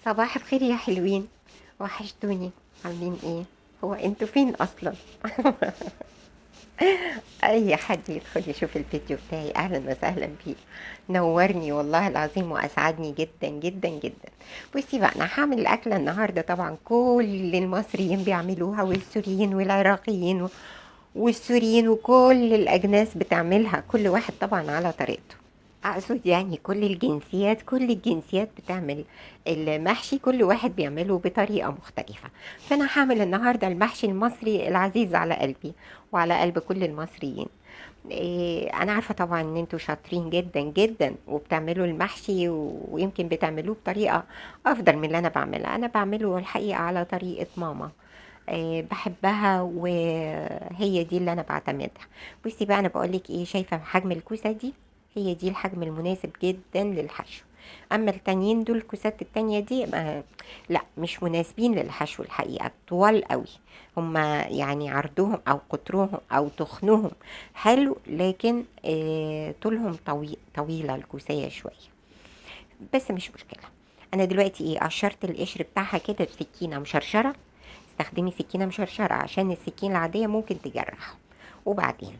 صباح الخير يا حلوين، وحشتوني. عاملين ايه؟ هو انتوا فين اصلا؟ اي حد يدخل يشوف الفيديو بتاعي اهلا وسهلا بيه، نورني والله العظيم واسعدني جدا جدا جدا. بصي بقى، انا هعمل الاكلة النهارده، طبعا كل المصريين بيعملوها والسوريين والعراقيين والسوريين وكل الاجناس بتعملها، كل واحد طبعا على طريقته. اقصد يعني كل الجنسيات، كل الجنسيات بتعمل المحشي، كل واحد بيعمله بطريقة مختلفة. فانا هعمل النهاردة المحشي المصري العزيز على قلبي وعلى قلب كل المصريين. انا عارفة طبعا ان انتوا شاطرين جدا جدا وبتعملوا المحشي، ويمكن بتعملوه بطريقة افضل من اللي انا بعملها. انا بعمله الحقيقة على طريقة ماما، بحبها وهي دي اللي انا بعتمدها. بصي بقى، انا بقولك ايه، شايفة حجم الكوسة دي؟ هي دي الحجم المناسب جدا للحشو. اما التانيين دول، الكوسات التانية دي ما، لا مش مناسبين للحشو الحقيقة، طوال قوي هما، عرضهم او قطرهم او تخنهم حلو، لكن طولهم طويلة الكوسية شوية، بس مش مشكلة. انا دلوقتي قشرت القشر بتاعها كده بسكينة مشرشرة. استخدمي سكينة مشرشرة عشان السكينة العادية ممكن تجرحه. وبعدين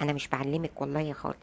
انا مش بعلمك والله خالص،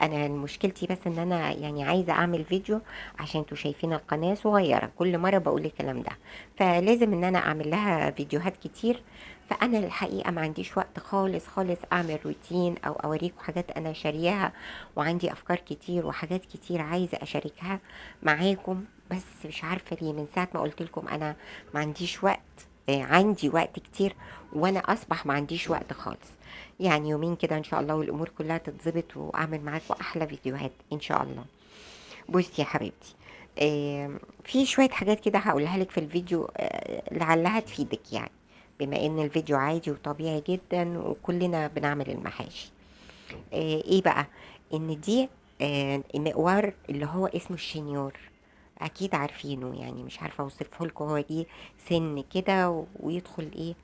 انا مشكلتي بس ان انا عايزه اعمل فيديو عشان انتوا شايفين القناة صغيرة، كل مرة بقول الكلام ده، فلازم ان انا اعمل لها فيديوهات كتير. فانا الحقيقة ما عنديش وقت خالص خالص اعمل روتين او اوريكم حاجات انا شارياها، وعندي افكار كتير وحاجات كتير عايزه اشاركها معاكم، بس مش عارفه ليه من ساعة ما قلت لكم انا ما عنديش وقت. عندي وقت كتير وانا اصبح ما عنديش وقت خالص. يومين كده ان شاء الله والامور كلها تتظبط واعمل معاكم احلى فيديوهات ان شاء الله. بصي يا حبيبتي، في شوية حاجات كده هقولها لك في الفيديو، لعلها تفيدك، بما ان الفيديو عادي وطبيعي جدا وكلنا بنعمل المحاشي. ايه بقى؟ ان دي، المقوار اللي هو اسمه الشنيور، اكيد عارفينه، مش عارفه اوصفه لكم. هو ليه سن كده ويدخل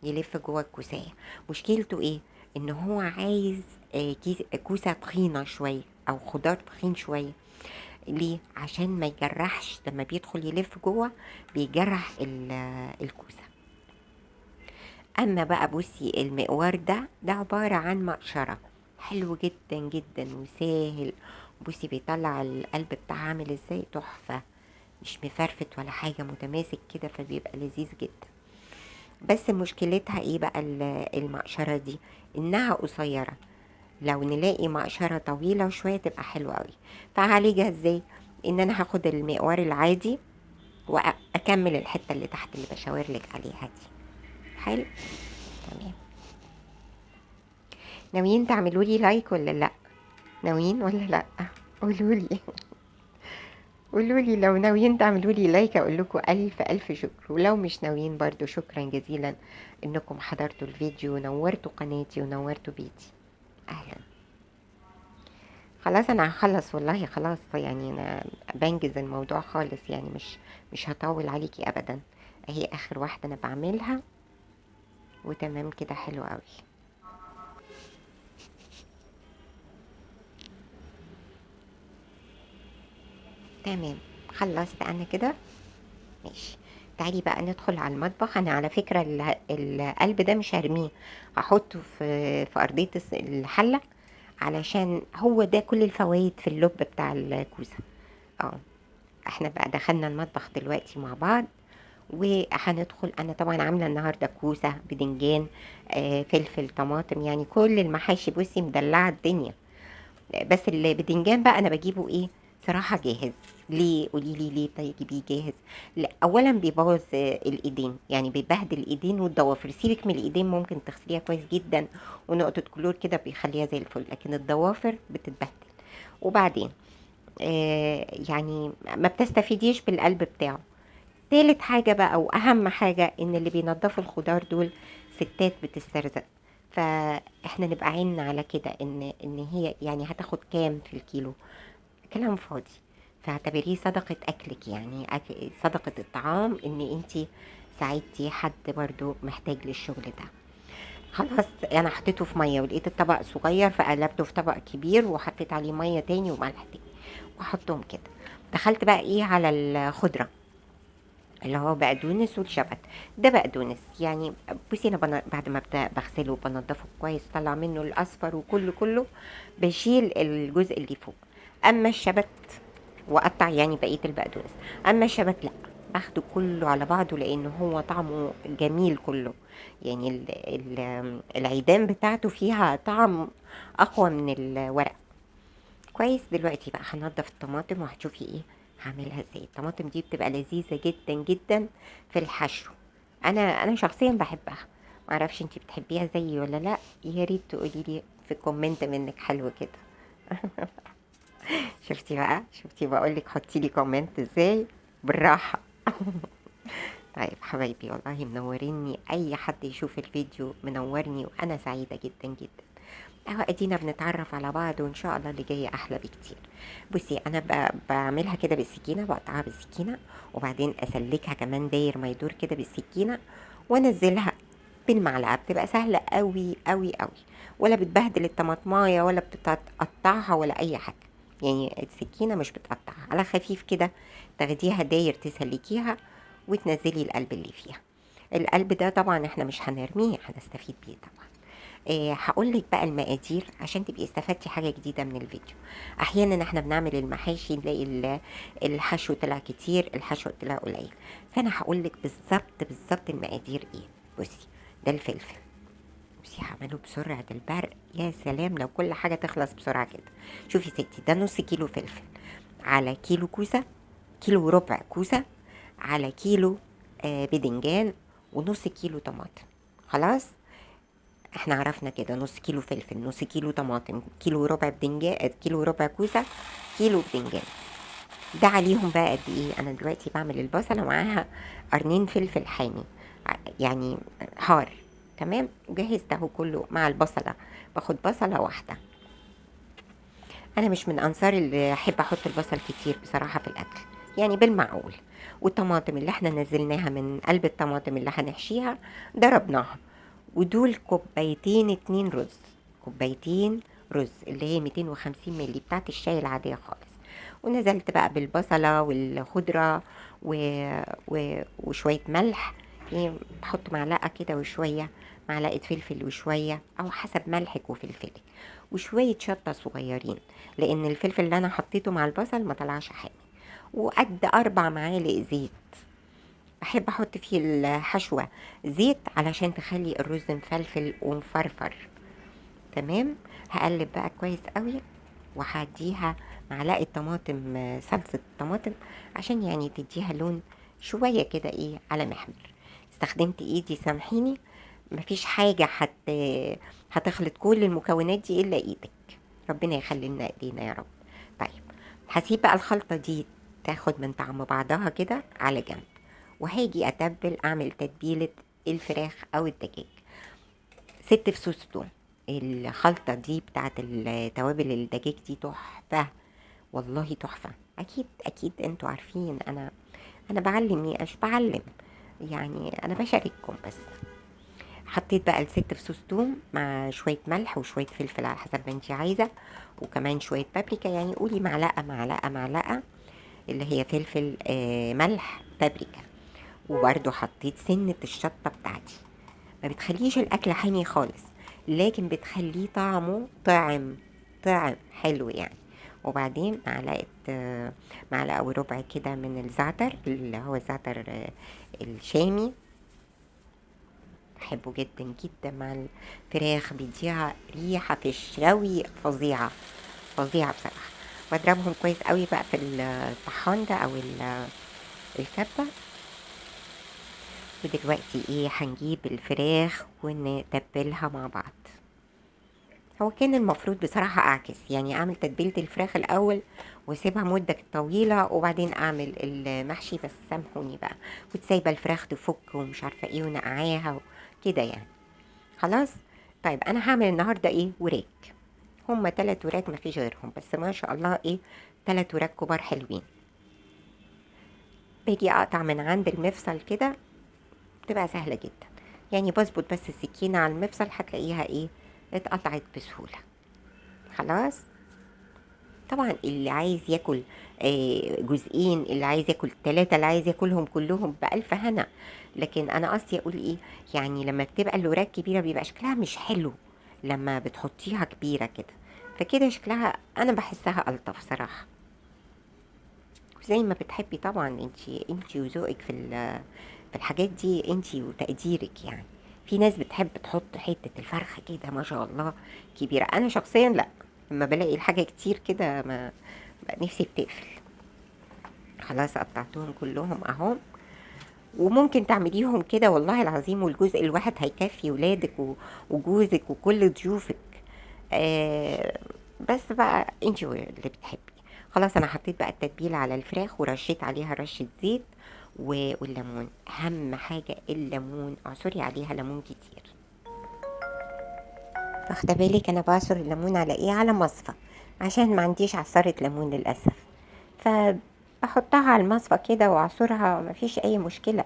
يلف جوه الكوسايه. مشكلته ايه؟ ان هو عايز، كوسة تخينة شوية او خضار تخين شوية. ليه؟ عشان ما يجرحش، لما بيدخل يلف جوه بيجرح الكوسه. اما بقى بصي المقوار ده، ده عبارة عن مقشره، حلو جدا جدا وساهل. بصي بيطلع القلب بتاعها عامل ازاي، تحفة، مش مفرفت ولا حاجة، متماسك كده، فبيبقى لذيذ جدا. بس مشكلتها ايه بقى المقشره دي؟ انها قصيرة، لو نلاقي مقشره طويلة شوية تبقى حلوة قوي. فهعالجها ازاي؟ ان انا هاخد المقوار العادي واكمل الحتة اللي تحت اللي بشاور لك عليها دي. حلو، تمام. ناويين تعملوا لي لايك ولا لا؟ ناويين ولا لا؟ قولوا لي، قولوا لي لو ناويين تعملوا لي لايك اقول لكم الف الف شكر، ولو مش ناويين برضو شكرا جزيلا انكم حضرتوا الفيديو ونورتوا قناتي ونورتوا بيتي. اهلا. خلاص انا هخلص والله، خلاص انا بنجز الموضوع خالص، مش هطول عليكي ابدا. اهي اخر واحدة انا بعملها وتمام كده، حلو قوي. تمام، خلصت انا كده. ماشي، تعالي بقى ندخل على المطبخ. انا على فكرة القلب ده مش هرميه، هحطه في ارضية الحلة، علشان هو ده كل الفوايد في اللب بتاع الكوسة. احنا بقى دخلنا المطبخ دلوقتي مع بعض وهندخل. انا طبعا عاملة النهاردة كوسة بدنجان، فلفل، طماطم، كل المحاشي. بصي مدلعة الدنيا. بس البدنجان بقى انا بجيبه صراحة جاهز. ليه؟ قولي لي ليه تجيبيه جاهز؟ لا، اولا بيبوظ الايدين، بيبهدل الايدين والضوافر. سيبك من الايدين ممكن تغسليها كويس جدا ونقطة كلور كده بيخليها زي الفل، لكن الضوافر بتتبهدل. وبعدين، ما بتستفيديش بالقلب بتاعه. تالت حاجة بقى واهم حاجة، ان اللي بينظفوا الخضار دول ستات بتسترزق، فاحنا نبقى عيننا على كده ان هي هتاخد كام في الكيلو، كلام فاضي. فاعتبريه صدقة أكلك، صدقة الطعام، إن أنتي ساعدتي حد برضو محتاج للشغل ده. خلاص أنا حطيته في مية ولقيت الطبق صغير فقلبته في طبق كبير وحطيت عليه مية تاني وملح تاني وحطهم كده. دخلت بقى ايه على الخضرة اللي هو بقدونس والشبت. ده بقدونس يعني بصي انا بعد ما بغسله وبنضفه كويس، طلع منه الاصفر وكله كله، بشيل الجزء اللي فوق. اما الشبت واقطع يعني بقية البقدونس، اما الشبت لا باخده كله على بعضه لان هو طعمه جميل كله، يعني العيدان بتاعته فيها طعم اقوى من الورق. كويس. دلوقتي بقى هنضف الطماطم وهتشوفي ايه هعملها ازاي. الطماطم دي بتبقى لذيذة جدا جدا في الحشو، انا شخصيا بحبها، معرفش انتي بتحبيها زيي ولا لا، يا ريت تقولي لي في comment منك حلو كده. شفتي بقى، شفتي بقول لك حطي لي comment ازاي بالراحة. طيب حبايبي والله منوريني، اي حد يشوف الفيديو منورني وانا سعيدة جدا جدا. اهو ادينا بنتعرف على بعض، وان شاء الله اللي جاي احلى بكتير. بصي انا بعملها كده بالسكينة، بقطعها بالسكينة وبعدين اسلكها كمان داير ما يدور كده بالسكينة وانزلها بالمعلقه، بتبقى سهلة قوي قوي قوي، ولا بتبهدل الطماطمايه ولا بتقطعها ولا اي حاجة، يعني السكينة مش بتقطعها، على خفيف كده تاخديها داير تسلكيها وتنزلي القلب اللي فيها. القلب ده طبعا احنا مش هنرميه، هنستفيد بيه طبعا. هقول لك بقى المقادير عشان تبقي استفدتي حاجة جديدة من الفيديو. احيانا احنا بنعمل المحاشي نلاقي الحشو طلع كتير، الحشو طلع قليل، فانا هقول لك بالظبط بالظبط المقادير ايه. بصي ده الفلفل، بصي هعمله بسرعة البرق، يا سلام لو كل حاجة تخلص بسرعة كده. شوفي ستي، ده نص كيلو فلفل على كيلو كوسة، كيلو وربع كوسة على كيلو بدنجان، ونص كيلو طماطم. خلاص احنا عرفنا كده، نص كيلو فلفل، نص كيلو طماطم، كيلو وربع بدنجان، كيلو وربع كوسة، كيلو بدنجان. ده عليهم بقى قد ايه؟ انا دلوقتي بعمل البصله معاها قرنين فلفل حامي يعني حار، تمام. جهزت اهو كله مع البصله، باخد بصله واحدة. انا مش من انصار اللي احب احط البصل كتير بصراحة في الاكل، يعني بالمعقول. والطماطم اللي احنا نزلناها من قلب الطماطم اللي هنحشيها ضربناها، ودول كوبايتين 2 رز، كوبايتين رز اللي هي 250 مللي بتاعت الشاي العادية خالص. ونزلت بقى بالبصلة والخضرة وشوية ملح، يعني بحط معلقة كده وشوية معلقة فلفل وشوية أو حسب ملحك وفلفلك، وشوية شطة صغيرين لأن الفلفل اللي أنا حطيته مع البصل ما طلعش حامي، وقد 4 معالق زيت. بحب أحط فيه الحشوة زيت علشان تخلي الرز مفلفل ومفرفر. تمام. هقلب بقى كويس قوي، وهديها معلقة طماطم، صلصة طماطم عشان يعني تديها لون شوية كده ايه على محمر. استخدمت ايدي سامحيني، مفيش حاجة هتخلط كل المكونات دي الا ايدك، ربنا يخلي لنا ايدينا يا رب. طيب هسيب بقى الخلطة دي تاخد من طعم بعضها كده على جنب، وهاجي اتبل، اعمل تتبيلة الفراخ او الدجاج. 6 فصوص توم. الخلطة دي بتاعت التوابل الدجاج دي تحفة والله تحفة. اكيد اكيد انتوا عارفين انا بعلم، مش بعلم يعني، انا بشارككم بس. حطيت بقى ال6 فصوص توم مع شوية ملح وشوية فلفل على حسب ما انتي عايزة، وكمان شوية بابريكا، يعني قولي معلقة معلقة معلقة اللي هي فلفل، ملح، بابريكا. وبرده حطيت سنة الشطة بتاعتي، ما بتخليش الأكل حامي خالص لكن بتخليه طعمه طعم حلو يعني. وبعدين معلقة وربع كده من الزعتر اللي هو الزعتر الشامي، بحبه جدا جدا مع الفراخ، بيديها ريحة في الشوي فظيعة فظيعة بصراحة. واضربهم كويس قوي بقى في الطحان ده او الكبة. ودلوقتي هنجيب الفراخ ونتبلها مع بعض. هو كان المفروض بصراحة اعكس، يعني اعمل تتبيلة الفراخ الاول واسيبها مدة طويلة وبعدين اعمل المحشي، بس سامحوني بقى كنت سايبة الفراخ تفك ومش عارفة ايه ونقعاها كده يعني. خلاص. طيب انا هعمل النهاردة ايه؟ وراك. هما 3 وراك مفيش غيرهم، بس ما شاء الله ايه 3 وراك كبار حلوين. باجي اقطع من عند المفصل كده، بتبقى سهلة جدا يعني، بظبط بس السكينة على المفصل هتلاقيها ايه اتقطعت بسهولة. خلاص. طبعا اللي عايز ياكل جزئين، اللي عايز ياكل 3، اللي عايز ياكلهم كلهم بألف هنا. لكن انا قصدي اقول ايه، يعني لما بتبقى الوراك كبيرة بيبقى شكلها مش حلو لما بتحطيها كبيرة كده، فكده شكلها انا بحسها الطف صراحة. زي ما بتحبي طبعا انتي وذوقك في الحاجات دي، انتي وتقديرك. يعني في ناس بتحب تحط حتة الفرخة كده ما شاء الله كبيرة، انا شخصيا لا، لما بلاقي الحاجة كتير كده ما نفسي بتقفل. خلاص قطعتهم كلهم اهو، وممكن تعمليهم كده والله العظيم، والجزء الواحد هيكفي ولادك وجوزك وكل ضيوفك. بس بقى انتي اللي بتحبي. خلاص انا حطيت بقى التتبيله على الفراخ ورشيت عليها رشه زيت والليمون، اهم حاجة الليمون، اعصري عليها ليمون كتير. واخده بالك انا بعصر الليمون على ايه؟ على مصفى، عشان ما عنديش عصارة ليمون للاسف، فبحطها على المصفى كده واعصرها، مفيش اي مشكلة.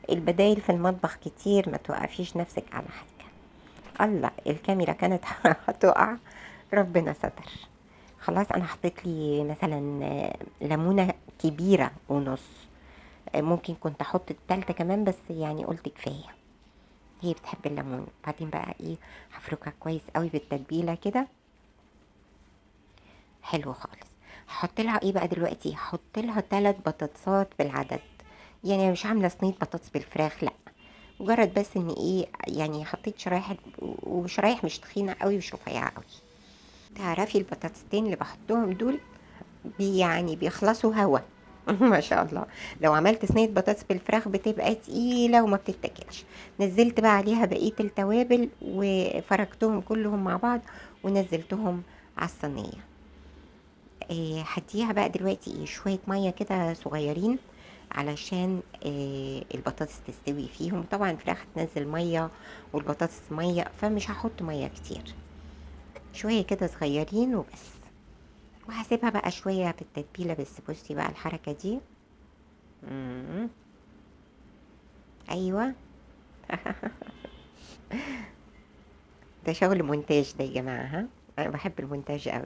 البدايل في المطبخ كتير، ما توقفيش نفسك على حاجة. الله، الكاميرا كانت هتقع، ربنا ستر. خلاص انا حطيت لي مثلا ليمونه كبيرة ونص، ممكن كنت احط التالتة كمان، بس قلت كفاية، هي بتحب الليمون. بعدين بقى ايه، هفركها كويس قوي بالتتبيله كده، حلو خالص. هحط لها ايه بقى دلوقتي؟ هحط لها 3 بطاطسات بالعدد، يعني مش عامله صينية بطاطس بالفراخ، لا، مجرد بس ان ايه، حطيت شرايح، وشرايح مش تخينة قوي ومش رفيعة قوي. تعرفي البطاطستين اللي بحطهم دول بيخلصوا هوا ما شاء الله. لو عملت صينية بطاطس بالفراخ بتبقى تقيلة وما بتتاكلش. نزلت بقى عليها بقية التوابل وفركتهم كلهم مع بعض ونزلتهم على الصينية. هديها بقى دلوقتي شوية مية كده صغيرين علشان البطاطس تستوي فيهم. طبعا الفراخ هتنزل مية والبطاطس مية، فمش هحط مية كتير، شوية كده صغيرين وبس. وهسيبها بقى شوية في التتبيلة. بس بصي بقى الحركة دي، أيوة ده شغل مونتاج ده يا جماعة، ها أنا بحب المونتاج قوي.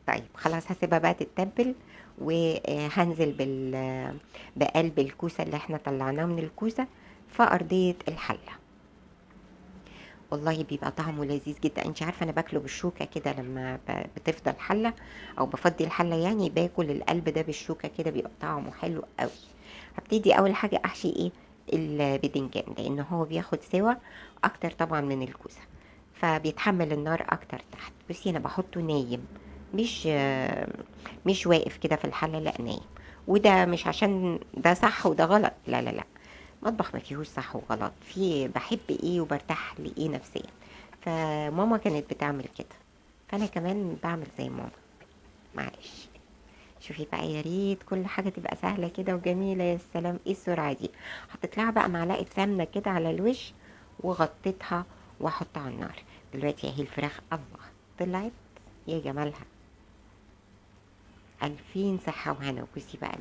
طيب خلاص هسيبها بقى تتبل، وهنزل بقلب الكوسة اللي احنا طلعناه من الكوسة في أرضية الحلة. والله بيبقى طعمه لذيذ جدا. انت عارفة انا باكله بالشوكة كده لما بتفضل حلة او بفضي الحلة، باكل القلب ده بالشوكة كده، بيبقى طعمه حلو قوي. هبتدي اول حاجة احشي ايه؟ الباذنجان، لان هو بياخد سوا اكتر طبعا من الكوسة، فبيتحمل النار اكتر تحت. بصي انا بحطه نايم، مش واقف كده في الحلة، لا نايم. وده مش عشان ده صح وده غلط، لا لا لا، مطبخ ما فيهوش صح وغلط، في بحب ايه وبرتاح لايه نفسيا. فماما كانت بتعمل كده، فانا كمان بعمل زي ماما، معلش. شوفي بقى، يا ريت كل حاجة تبقى سهلة كده وجميلة. يا سلام، ايه السرعة دي! حطيت لها بقى معلقة سمنة كده على الوش وغطيتها واحطها على النار. دلوقتي اهي الفراخ، الله طلعت يا جمالها، 2000 صحة وهنا. وبصي بقى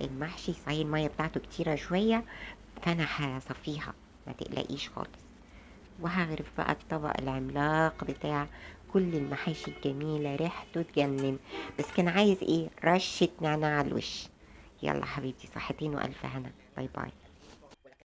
المحشي، صحيح المية بتاعته كتيرة شوية، فأنا هصفيها ما تقلقيش خالص. وهغرف بقى الطبق العملاق بتاع كل المحاشي الجميلة، ريحته تجنن. بس كان عايز ايه؟ رشة نعناع على الوش. يلا حبيبتي، صحتين وألف هنا. باي باي.